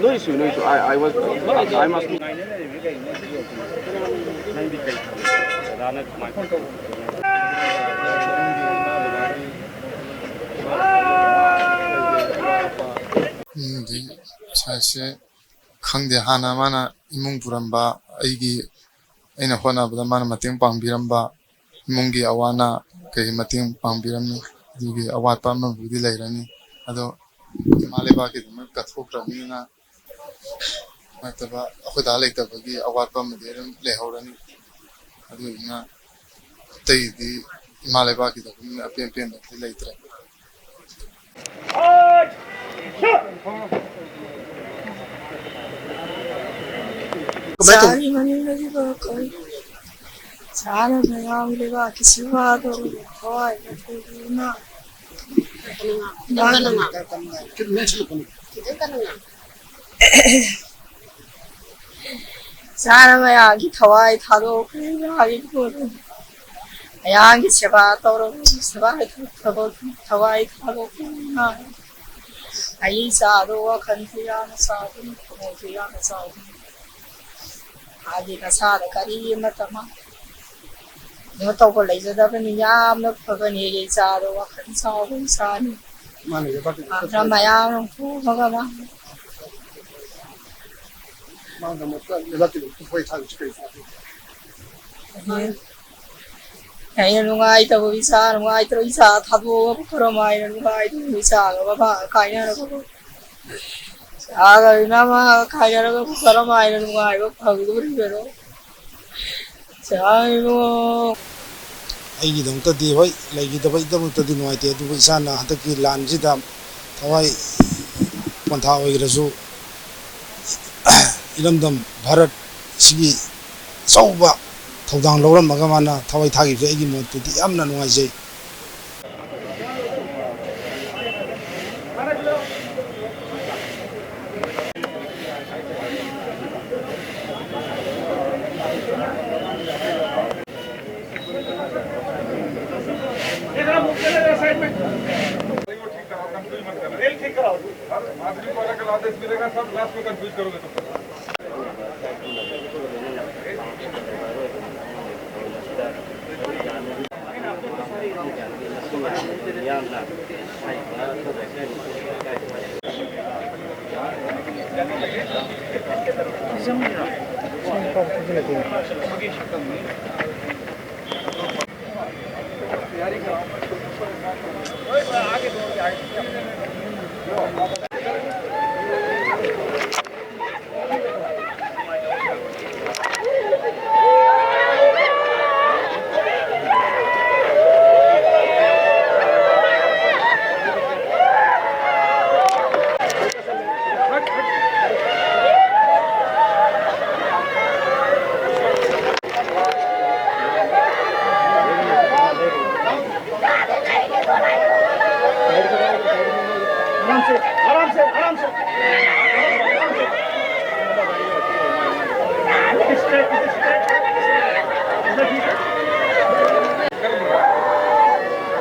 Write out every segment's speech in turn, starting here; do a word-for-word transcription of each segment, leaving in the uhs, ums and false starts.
No issue, no issue. I, I was, I must. ꯎꯝ, ꯑꯗꯩ ꯉꯁꯥꯏꯁꯦ ꯈꯪꯗꯦ, ꯍꯥꯟꯅ ꯃꯥꯅ ꯏꯃꯨꯡ ꯄꯨꯔꯝꯕ, ꯑꯩꯒꯤ, ꯑꯩꯅ ꯍꯣꯠꯅꯕꯗ ꯃꯥꯅ ꯃꯇꯦꯡ ꯄꯥꯡꯕꯤꯔꯝꯕ, ꯏꯃꯨꯡꯒꯤ ꯑꯋꯥ ꯑꯅꯥ ꯀꯩ ꯃꯇꯦꯡ ꯄꯥꯡꯕꯤꯔꯝꯃꯤ꯫ ꯑꯗꯨꯒꯤ ꯑꯋꯥꯠꯄ ꯑꯃꯕꯨꯗꯤ ꯂꯩꯔꯅꯤ, ꯑꯗꯣ ꯏꯃꯥ ꯂꯩꯕꯥꯛꯀꯤꯗꯃꯛ ꯀꯠꯊꯣꯛꯈ꯭ꯔꯕꯅꯤꯅ ꯅꯠꯇꯕ, ꯑꯩꯈꯣꯏ ꯗꯥ ꯂꯩꯇꯕꯒꯤ ꯑꯋꯥꯠꯄ ꯑꯃꯗꯤ ꯑꯗꯨꯝ ꯂꯩꯍꯧꯔꯅꯤ꯫ ꯑꯗꯨꯗꯨꯅ ꯑꯇꯩꯗꯤ ꯏꯃꯥ ꯂꯩꯕꯥꯛꯀꯤꯗꯃꯛ ꯑꯄꯦꯟ ꯑꯄꯦꯟꯕꯗꯤ ꯂꯩꯇ꯭ꯔꯦ꯫ ꯆꯥꯔꯤ ꯃꯅꯤꯡꯗꯒꯤ ꯄꯨꯔꯛꯄꯅꯤ꯫ ꯆꯥꯅꯕ ꯌꯥꯎꯔꯦꯕ, ꯀꯤꯁꯤ ꯋꯥꯗꯣ ꯍꯋꯥꯏ ꯃꯇꯣꯟꯗꯨꯅ꯫ ꯆꯥꯅꯕ ꯌꯥꯒꯤ ꯊꯋꯥꯏ ꯊꯥꯗꯣꯛꯈ꯭ꯔꯦ, ꯌꯥꯒꯤ ꯄꯣꯠꯇꯣ꯫ ꯃꯌꯥꯝꯒꯤ ꯁꯦꯕꯥ ꯇꯧꯔꯕ, ꯁꯦꯕꯥ ꯇꯧꯔꯕ ꯊꯋꯥꯏ ꯊꯥꯗꯣꯛꯇꯨꯅ ꯑꯩ ꯏꯆꯥꯗꯣ ꯋꯥꯈꯜꯁꯨ ꯌꯥꯝꯅ ꯆꯥꯎꯕꯅꯤ, ꯊꯃꯣꯏꯁꯨ ꯌꯥꯝꯅ ꯆꯥꯎꯕꯅꯤ꯫ ꯃꯥꯒꯤ ꯃꯁꯥꯗ ꯀꯔꯤ ꯑꯃꯠꯇ ꯃꯥ ꯀꯩꯅꯣ ꯇꯧꯕ ꯂꯩꯖꯗꯕꯅꯤ꯫ ꯌꯥꯝꯅ ꯐꯕꯅꯤ ꯑꯩ ꯏꯆꯥꯗꯣ, ꯋꯥꯈꯜ ꯆꯥꯎꯕ ꯏꯆꯥꯅꯤ꯫ ꯃꯥꯅ ꯂꯩꯕꯥꯛꯀꯤ ꯃꯥꯅ ꯃꯌꯥꯝ ꯂꯣꯡꯊꯣꯛꯑꯝꯃꯒ ꯃꯥ ꯃꯥꯒꯤꯗꯃꯛꯇ ꯂꯩꯕꯥꯛꯀꯤꯗꯃꯛꯇ ꯊꯋꯥꯏ ꯊꯥꯕꯁꯤ ꯀꯔꯤ ꯐꯥꯎꯒꯦ? ꯑꯩꯅ ꯅꯨꯡꯉꯥꯏꯇꯕ ꯏꯆꯥ, ꯅꯨꯡꯉꯥꯏꯇ꯭ꯔ ꯏꯆꯥ ꯊꯥꯗꯣꯛꯑꯒ ꯀꯔꯝ ꯍꯥꯏꯅ ꯅꯨꯡꯉꯥꯏꯗꯣꯏꯅꯣ? ꯏꯆꯥꯒ ꯃꯃꯥꯒ ꯀꯥꯏꯅꯔꯒ, ꯏꯆꯥꯒ ꯃꯃꯥꯒ ꯀꯥꯏꯅꯔꯒ ꯀꯔꯝ ꯍꯥꯏꯅ ꯅꯨꯡꯉꯥꯏꯕ ꯐꯪꯗꯣꯔꯤꯕꯅꯣ? ꯏꯆꯥ ꯏꯕꯨꯡꯉꯣ꯫ ꯑꯩꯒꯤꯗꯃꯛꯇꯗꯤ ꯍꯣꯏ, ꯂꯩꯈꯤꯗꯕꯒꯤꯗꯃꯛꯇꯗꯤ ꯅꯨꯡꯉꯥꯏꯇꯦ, ꯑꯗꯨꯕꯨ ꯏꯆꯥꯅ ꯍꯟꯗꯛꯀꯤ ꯂꯥꯟꯁꯤꯗ ꯊꯋꯥꯏ ꯄꯣꯟꯊꯥ ꯑꯣꯏꯈ꯭ꯔꯁꯨ ꯏꯔꯝꯗꯝ ꯚꯥꯔꯠꯁꯤꯒꯤ ꯑꯆꯧꯕ ꯊꯧꯗꯥꯡ ꯂꯧꯔꯝꯃꯒ ꯃꯥꯅ ꯊꯋꯥꯏ ꯊꯥꯈꯤꯕꯁꯦ ꯑꯩꯒꯤ ꯃꯣꯠꯇꯗꯤ ꯌꯥꯝꯅ ꯅꯨꯡꯉꯥꯏꯖꯩ꯫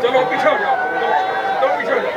चलो पीछे हो जाओ, चलो पीछे हो जाओ।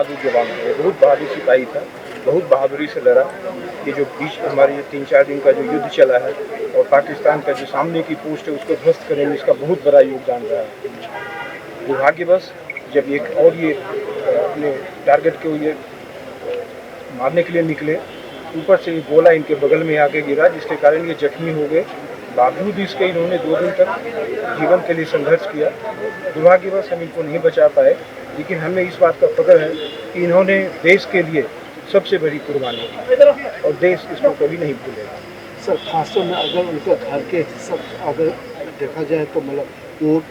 बहादुर जवान है, बहुत बहादुर सिपाही था, बहुत बहादुरी से लड़ा। ये जो बीच हमारे ये तीन चार दिन का जो युद्ध चला है और पाकिस्तान का जो सामने की पोस्ट है उसको ध्वस्त करने में इसका बहुत बड़ा योगदान रहा है। दुर्भाग्यवश जब ये और ये, अ, अपने टारगेट को ये मारने के लिए निकले, ऊपर से ये गोला इनके बगल में आके गिरा, जिसके कारण ये जख्मी हो गए। बावजूद इसके इन्होंने दो दिन तक जीवन के लिए संघर्ष किया। दुर्भाग्यवश हम इनको नहीं बचा पाए, लेकिन हमें इस बात का फख्र है कि इन्होंने देश के लिए सबसे बड़ी कुर्बानी दी और देश इसको कभी नहीं भूलेगा। सर, खासतौर में अगर उनका घर के हिसाब से अगर देखा जाए तो मतलब वो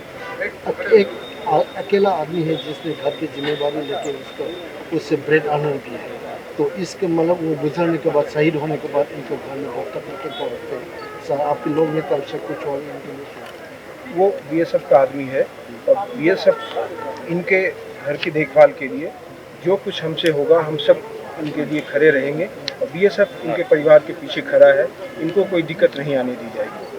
अक- एक आ- अकेला आदमी है जिसने घर की जिम्मेवारी लेके उसको उससे ब्रेड अर्नर भी है। तो इसके मतलब वो गुजरने के बाद, शहीद होने के बाद इनके घर में बहुत तकलीफें पड़ते हैं। सर, आपके लोग की तरफ से कुछ और इनके लिए क्या? वो बीएसएफ का आदमी है और बीएसएफ इनके घर की देखभाल के लिए जो कुछ हमसे होगा, हम सब इनके लिए खड़े रहेंगे और बीएसएफ इनके परिवार के पीछे खड़ा है। इनको कोई दिक्कत नहीं आने दी जाएगी।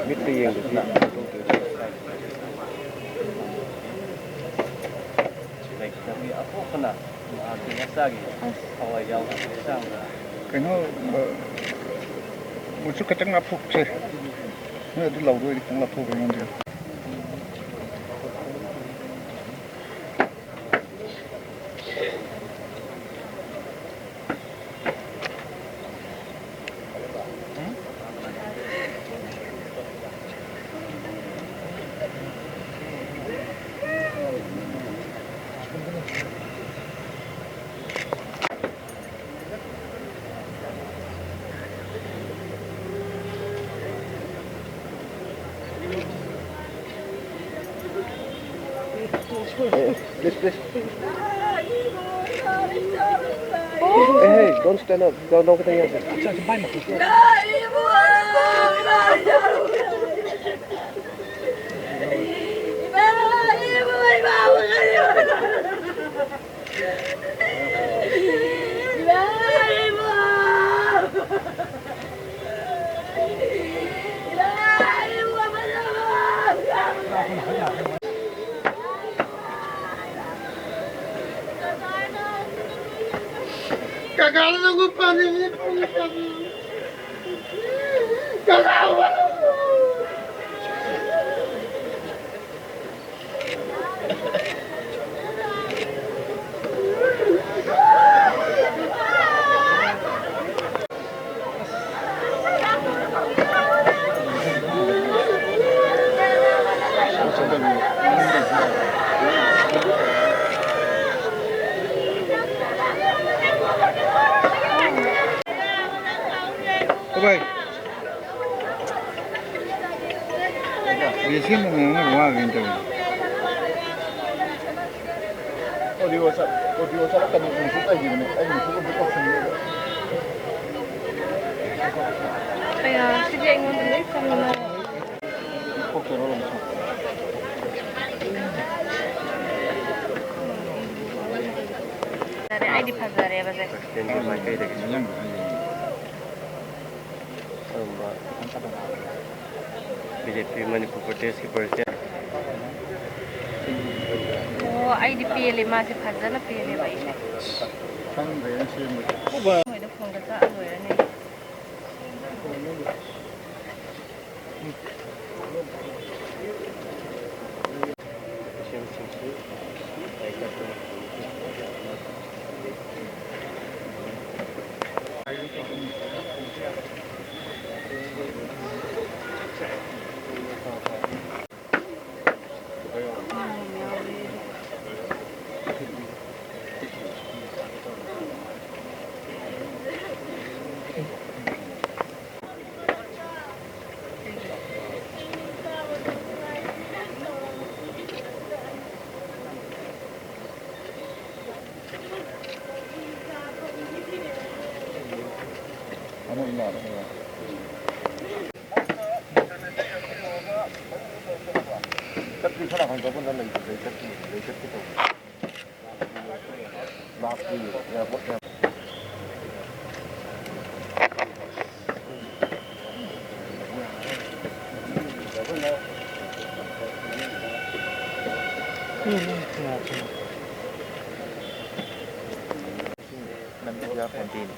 ꯃꯤꯠꯇ ꯌꯦꯡꯕꯗꯤ ꯂꯩꯈꯤꯗꯕꯒꯤ ꯑꯄꯣꯛꯄꯅ ꯃꯍꯥꯛꯀꯤ ꯃꯆꯥꯒꯤ ꯊꯋꯥꯏ ꯌꯥꯎꯕꯒꯤ ꯍꯛꯆꯥꯡꯗ ꯀꯩꯅꯣ, ꯃꯨꯁꯨ ꯈꯤꯇꯪ ꯂꯥꯞꯊꯣꯛꯁꯦ꯫ ꯅꯣꯏ ꯑꯗꯨ ꯂꯧꯗꯣꯏꯗꯤ ꯈꯤꯇꯪ ꯂꯥꯞꯊꯣꯛꯄ ꯑꯩꯉꯣꯟꯗ꯫ Please, please. Hey, hey, don't stand up. Don't, don't get anything. Audio ꯆꯠ-, ꯑꯣꯗꯤꯑꯣ ꯆꯠꯂꯛꯀꯅꯤ, ꯃꯨꯊꯠ ꯂꯩꯈꯤꯕꯅꯦ꯫ ꯑꯩ ꯃꯨꯊꯠ ꯑꯝꯇ ꯇꯧꯁꯟꯒꯦ꯫ ꯀꯌꯥ? ꯁꯤꯗꯤ ꯑꯩꯉꯣꯟꯗ ꯂꯣꯏ ꯆꯪꯉꯦ꯫ ꯀꯣꯛ ꯆꯠꯂꯣ ꯑꯃꯨꯛ꯫ ꯐꯖꯔꯦ, ꯑꯩꯗꯤ ꯐꯖꯔꯦꯕꯁꯦ꯫ ꯃꯥꯏꯀꯩꯗꯒꯤ ꯁꯨꯝ ꯑꯗꯨꯝꯕ ꯕꯤ ꯖꯦ ꯄꯤ ꯃꯅꯤꯄꯨꯔ ꯄ꯭ꯔꯗꯦꯁꯀꯤ ꯄ꯭ꯔꯁꯤꯗꯦꯟ꯫ ꯑꯣ, ꯑꯩꯗꯤ ꯄꯦꯜꯂꯦ, ꯃꯥꯁꯦ ꯐꯖꯅ ꯄꯦꯜꯂꯦꯕ ꯑꯩꯁꯦ꯫ ꯈꯪꯗ꯭ꯔꯦꯅꯦ ꯁꯦꯝꯕꯁꯦ꯫ ꯃꯣꯏꯗ ꯐꯣꯟꯒ ꯆꯥꯛꯑ ꯂꯣꯏꯔꯅꯤ꯫ ꯆꯠꯄꯤ ꯈꯔ ꯍꯟꯒꯠꯄꯅ ꯂꯩ-, ꯂꯩꯈꯠꯈꯤ-, ꯂꯩꯈꯠꯀꯦ ꯇꯧꯕ꯫ ꯂꯥꯛꯇ꯭ꯔꯤ, ꯑꯦꯌꯥꯔꯄꯣꯔꯠ ꯌꯥꯝ ꯂꯝꯕꯤ ꯌꯥ ꯐꯣꯟꯇꯤꯟ꯫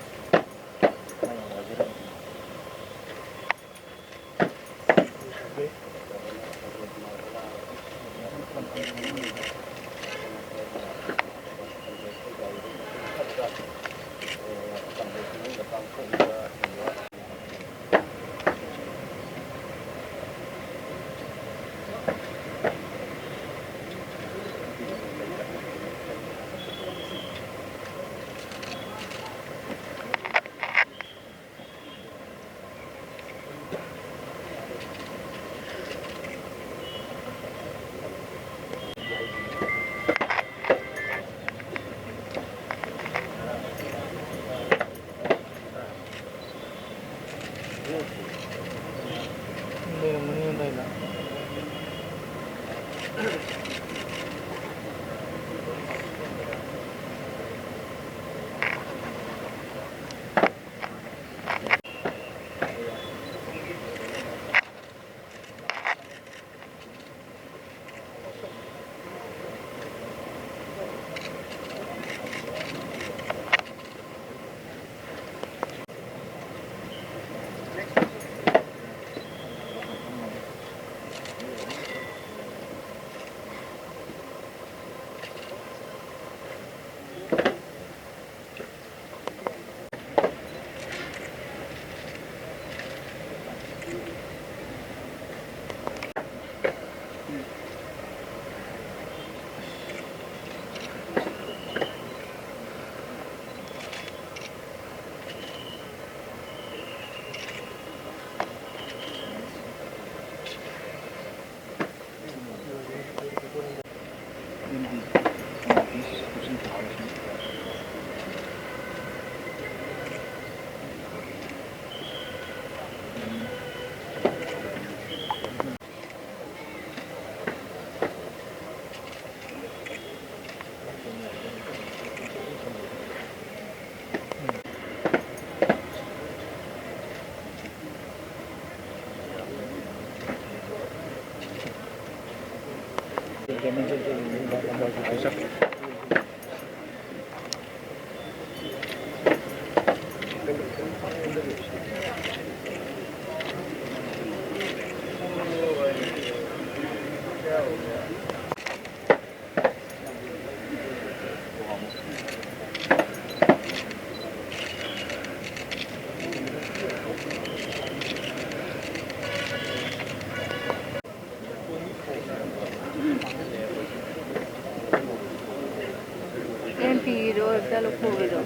ꯂꯣꯏꯕꯗ ꯂꯧꯊꯣꯛꯎꯔꯣ꯫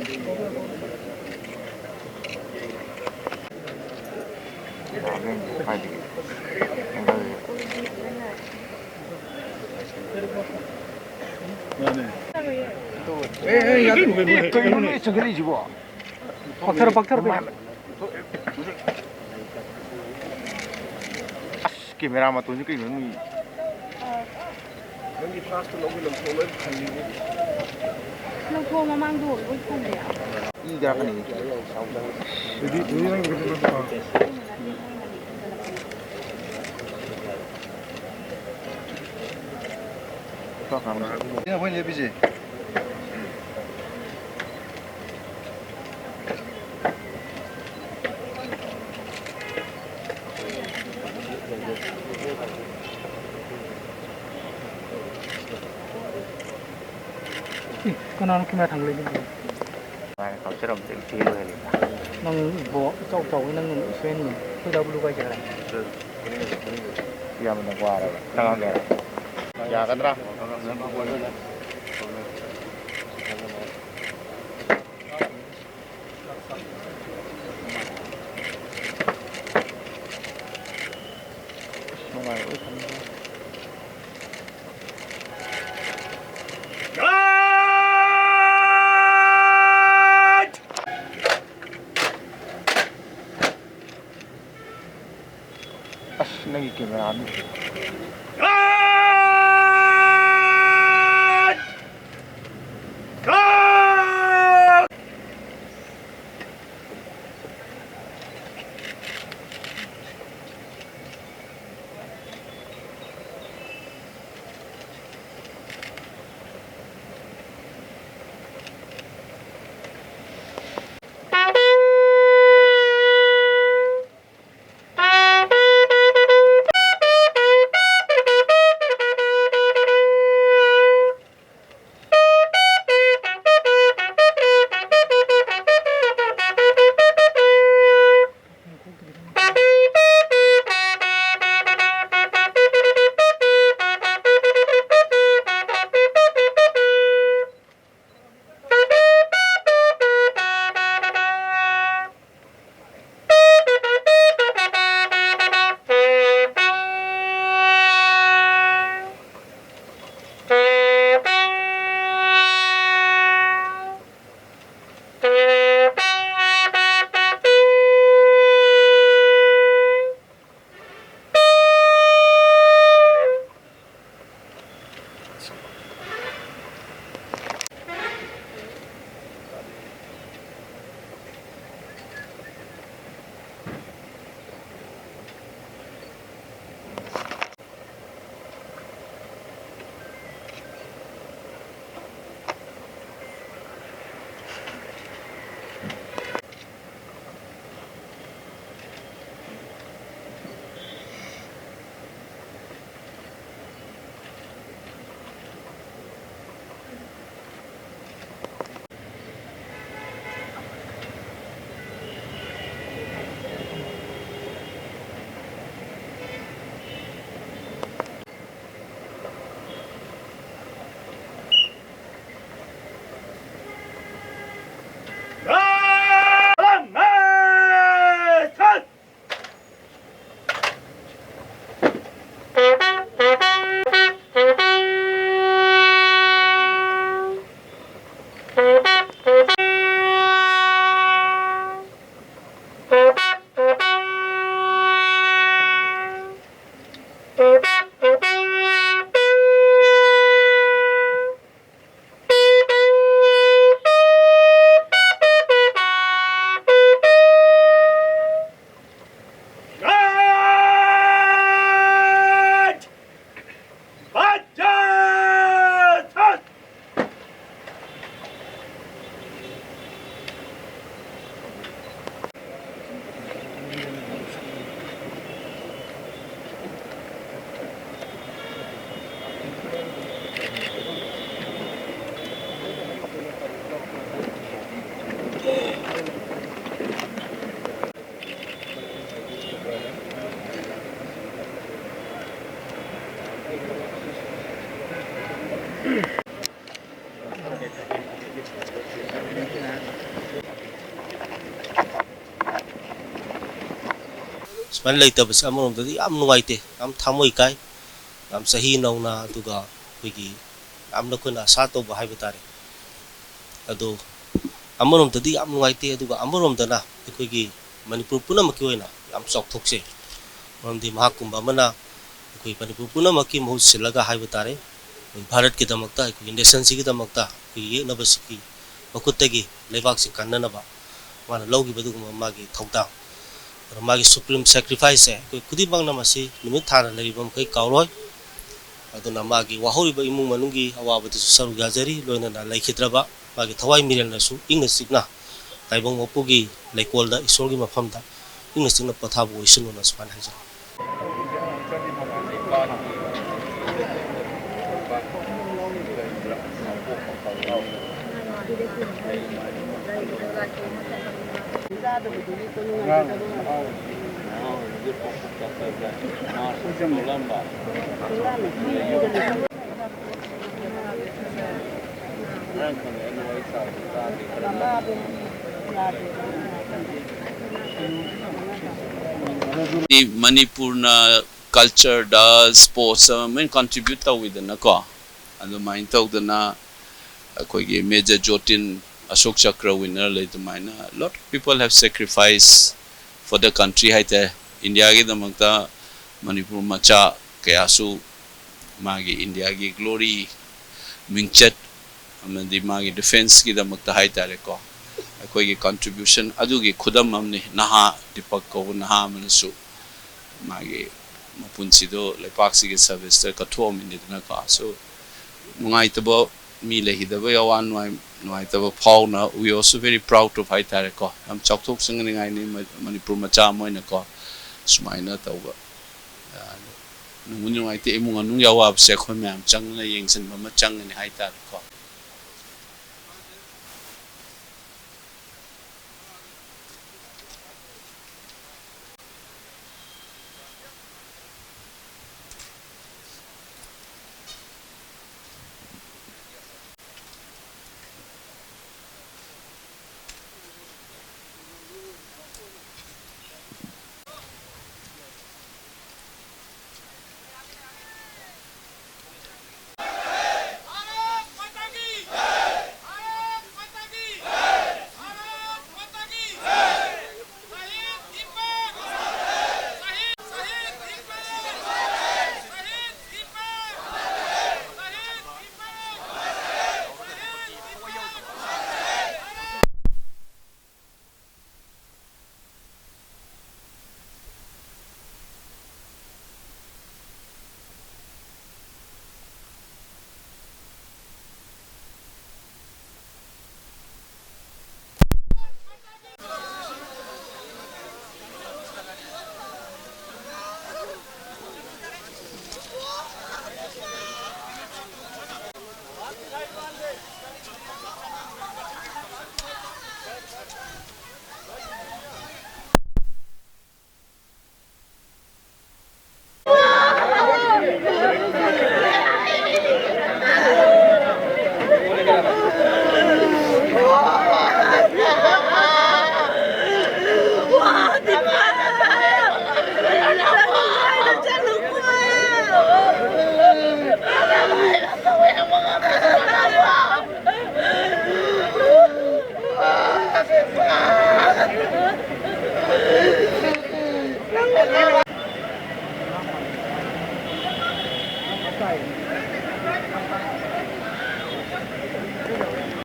ꯀꯩꯅꯣꯅꯦ ꯆꯪꯈꯠꯂꯛꯏꯁꯤꯕꯣ? ꯄꯥꯛꯊꯔꯣ, ꯄꯥꯛꯊꯔꯣ, ꯀꯩꯅꯣ꯫ ꯑꯁ, ꯀꯦꯃꯦꯔꯥ ꯃꯇꯣꯟꯁꯦ ꯀꯩꯅꯣ ꯅꯣꯏ? ꯅꯪꯒꯤ ꯐ꯭ꯂꯥꯁꯇꯣ ꯂꯧꯒꯦ, ꯂꯪꯊꯣꯛ ꯂꯣꯏ ꯈꯜꯂꯤꯅꯦ꯫ ꯂꯪꯊꯣꯛ ꯃꯃꯥꯡꯗꯣ ꯂꯣꯏ ꯈꯜꯂꯦ꯫ ꯏ ꯀꯥꯔꯛꯀꯅꯤ꯫ ꯑꯗꯨꯗꯤ, ꯑꯗꯨꯗꯤ ꯅꯪ ꯀꯩꯅꯣ ꯇꯧꯔꯣ꯫ ꯁꯤꯅ ꯑꯩꯈꯣꯏꯅ ꯂꯦꯞꯄꯤꯁꯦ꯫ ꯀꯅꯥꯅꯣ ꯀꯦꯃꯦꯔꯥ ꯊꯥꯡꯒꯠꯂꯛꯏꯗꯨꯕꯣ? ꯃꯥꯅ ꯀꯥꯞꯆꯔꯝꯕꯗ ꯑꯩ ꯆꯦꯟꯕ ꯍꯦꯜꯂꯦ꯫ ꯅꯪ ꯏꯕꯣ ꯏꯆꯥꯎ ꯆꯥꯎꯋꯤ, ꯅꯪ ꯁꯣꯏꯍꯟꯒꯅꯨ꯫ ꯑꯩꯈꯣꯏ ꯗꯥ ꯕ꯭ꯂꯨ ꯀꯥꯏ ꯆꯠꯈ꯭ꯔꯦ? ꯏꯌꯥꯝꯕꯅ ꯋꯥꯔꯕ꯫ ꯆꯪꯉꯒꯦ꯫ ꯌꯥꯒꯗ꯭ꯔꯥ? ꯅꯨꯡꯉꯥꯏꯔꯣꯏ ꯈꯟꯕ꯫ ꯑꯁ, ꯅꯪꯒꯤ ꯀꯦꯃꯦꯔꯥꯗꯨ꯫ ꯁꯨꯃꯥꯏꯅ ꯂꯩꯇꯕꯁꯦ ꯑꯃꯔꯣꯝꯗꯗꯤ ꯌꯥꯝ ꯅꯨꯡꯉꯥꯏꯇꯦ, ꯌꯥꯝ ꯊꯃꯣꯏ ꯀꯥꯏ꯫ ꯌꯥꯝ ꯆꯍꯤ ꯅꯧꯅ, ꯑꯗꯨꯒ ꯑꯩꯈꯣꯏꯒꯤ ꯌꯥꯝꯅ ꯑꯩꯈꯣꯏꯅ ꯑꯁꯥ ꯇꯧꯕ ꯍꯥꯏꯕ ꯇꯥꯔꯦ꯫ ꯑꯗꯣ ꯑꯃꯔꯣꯝꯗꯗꯤ ꯌꯥꯝ ꯅꯨꯡꯉꯥꯏꯇꯦ, ꯑꯗꯨꯒ ꯑꯃꯔꯣꯝꯗꯅ ꯑꯩꯈꯣꯏꯒꯤ ꯃꯅꯤꯄꯨꯔ ꯄꯨꯝꯅꯃꯛꯀꯤ ꯑꯣꯏꯅ ꯌꯥꯝ ꯆꯥꯎꯊꯣꯛꯆꯩ꯫ ꯃꯔꯝꯗꯤ ꯃꯍꯥꯛꯀꯨꯝꯕ ꯑꯃꯅ ꯑꯩꯈꯣꯏ ꯃꯅꯤꯄꯨꯔ ꯄꯨꯝꯅꯃꯛꯀꯤ ꯃꯍꯨꯠ ꯁꯤꯜꯂꯒ ꯍꯥꯏꯕ ꯇꯥꯔꯦ, ꯑꯩꯈꯣꯏ ꯚꯥꯔꯠꯀꯤꯗꯃꯛꯇ, ꯑꯩꯈꯣꯏꯒꯤ ꯅꯦꯁꯟꯁꯤꯒꯤꯗꯃꯛꯇ ꯑꯩꯈꯣꯏꯒꯤ ꯌꯦꯛꯅꯕꯁꯤꯒꯤ ꯃꯈꯨꯠꯇꯒꯤ ꯂꯩꯕꯥꯛꯁꯤ ꯀꯟꯅꯅꯕ ꯃꯥꯅ ꯂꯧꯈꯤꯕ ꯑꯗꯨꯒꯨꯝꯕ ꯃꯥꯒꯤ ꯊꯧꯗꯥꯡ, ꯑꯗꯨꯒ ꯃꯥꯒꯤ ꯁꯨꯄ꯭ꯔꯤꯝ ꯁꯦꯀ꯭ꯔꯤꯐꯥꯏꯁꯁꯦ ꯑꯩꯈꯣꯏ ꯈꯨꯗꯤꯡꯃꯛꯅ ꯃꯁꯤ ꯅꯨꯃꯤꯠ ꯊꯥꯅ ꯂꯩꯔꯤꯕ ꯃꯈꯩ ꯀꯥꯎꯔꯣꯏ꯫ ꯑꯗꯨꯅ ꯃꯥꯒꯤ ꯋꯥꯍꯧꯔꯤꯕ ꯏꯃꯨꯡ ꯃꯅꯨꯡꯒꯤ ꯑꯋꯥꯕꯗꯁꯨ ꯁꯔꯨꯛ ꯌꯥꯖꯔꯤ, ꯂꯣꯏꯅꯅ ꯂꯩꯈꯤꯗ꯭ꯔꯕ ꯃꯥꯒꯤ ꯊꯋꯥꯏ ꯃꯤꯔꯦꯜꯅꯁꯨ ꯏꯪꯅ ꯆꯤꯛꯅ ꯇꯥꯏꯕꯪ ꯃꯄꯨꯒꯤ ꯂꯩꯀꯣꯜꯗ, ꯏꯁꯣꯔꯒꯤ ꯃꯐꯝꯗ ꯏꯪꯅ ꯆꯤꯛꯅ ꯄꯣꯊꯥꯕ ꯑꯣꯏꯁꯅꯨꯅ ꯁꯨꯃꯥꯏꯅ ꯍꯥꯏꯖꯔꯤ꯫ ꯃꯅꯤꯄꯨꯔꯅ ꯀꯜꯆꯔꯗ, ꯁ꯭ꯄꯣꯔꯠꯁꯇ ꯃꯦꯟ ꯀꯟꯇ꯭ꯔꯤꯕ꯭ꯌꯨꯠ ꯇꯧꯋꯤꯗꯅꯀꯣ꯫ ꯑꯗꯨꯃꯥꯏꯅ ꯇꯧꯗꯅ ꯑꯩꯈꯣꯏꯒꯤ ꯃꯦꯖꯔ ꯖꯣꯇꯤꯟ ꯑꯁꯣꯛ ꯆꯀ꯭ꯔ ꯋꯤꯟꯅꯔ ꯂꯩ, ꯑꯗꯨꯃꯥꯏꯅ lot of people have sacrificed for the country ꯍꯥꯏꯇꯥꯔꯦ꯫ ꯏꯟꯗꯤꯌꯥꯒꯤꯗꯃꯛꯇ ꯃꯅꯤꯄꯨꯔ ꯃꯆꯥ ꯀꯌꯥꯁꯨ ꯃꯥꯒꯤ ꯏꯟꯗꯤꯌꯥꯒꯤ ꯒ꯭ꯂꯣꯔꯤ, ꯃꯤꯡꯆꯠ ꯑꯃꯗꯤ ꯃꯥꯒꯤ ꯗꯤꯐꯦꯟꯁꯀꯤꯗꯃꯛꯇ ꯍꯥꯏꯇꯥꯔꯦꯀꯣ, ꯑꯩꯈꯣꯏꯒꯤ ꯀꯟꯇ꯭ꯔꯤꯕ꯭ꯌꯨꯁꯟ ꯑꯗꯨꯒꯤ ꯈꯨꯗꯝ ꯑꯃꯅꯤ꯫ ꯅꯍꯥ ꯗꯤꯄꯛ ꯀꯧꯕ ꯅꯍꯥ ꯑꯃꯅꯁꯨ ꯃꯥꯒꯤ ꯃꯄꯨꯟꯁꯤꯗꯣ ꯂꯩꯄꯥꯛꯁꯤꯒꯤ ꯁꯔꯚꯤꯁꯇ ꯀꯠꯊꯣꯛꯑꯝꯃꯤꯅꯤꯗꯅꯀꯣ꯫ So, ꯅꯨꯡꯉꯥꯏꯇꯕ ꯃꯤ ꯂꯩꯈꯤꯗꯕꯒꯤ ꯑꯋꯥ ꯅꯨꯡꯉꯥꯏ, ꯅꯨꯡꯉꯥꯏꯇꯕ ꯐꯥꯎꯅ, we also very proud of ꯍꯥꯏꯇꯥꯔꯦꯀꯣ꯫ ꯌꯥꯝ ꯆꯥꯎꯊꯣꯛꯆꯅꯤꯡꯉꯥꯏꯅꯤ ꯃ-, ꯃꯅꯤꯄꯨꯔ ꯃꯆꯥ ꯑꯃ ꯑꯣꯏꯅꯀꯣ, ꯁꯨꯃꯥꯏꯅ ꯇꯧꯕ꯫ ꯑ, ꯅꯨꯡꯕꯨꯗꯤ ꯅꯨꯡꯉꯥꯏꯇꯦ, ꯏꯃꯨꯡ ꯃꯅꯨꯡꯒꯤ ꯑꯋꯥꯕꯁꯦ ꯑꯩꯈꯣꯏ ꯃꯌꯥꯝ ꯆꯪꯅ ꯌꯦꯡꯁꯤꯟꯕ ꯑꯃ ꯆꯪꯒꯅꯤ ꯍꯥꯏꯇꯥꯔꯦꯀꯣ꯫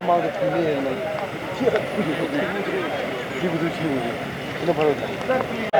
ꯃꯥꯡꯗ ꯊꯝꯕꯤꯔꯦꯅ ꯊꯤꯕꯗꯨ ꯊꯤꯕꯗꯨ ꯁꯤꯅ ꯐꯔꯣꯏꯗ꯭ꯔꯥ?